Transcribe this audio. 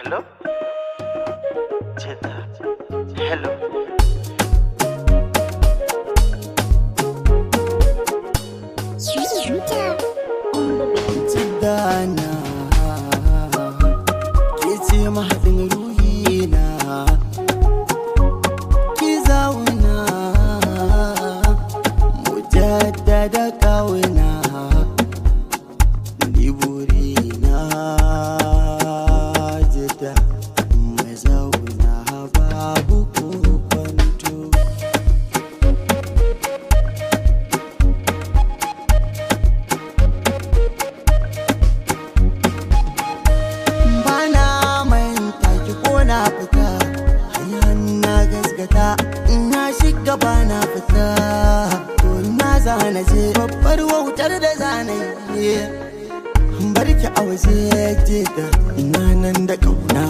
Hello? Jidda. Hello. Jidda na, ke ce mahaɗin ruhina, ki zauna mu jaddada ƙauna. Ni burina Jidda mu zauna babu kokwanto. Bana manta ki ko na fita, hanyar na gasgata, in na shiga bana fita. To na zana je babbar wautar da zana yi, bar ki a waje Jidda, ina nan da kauna.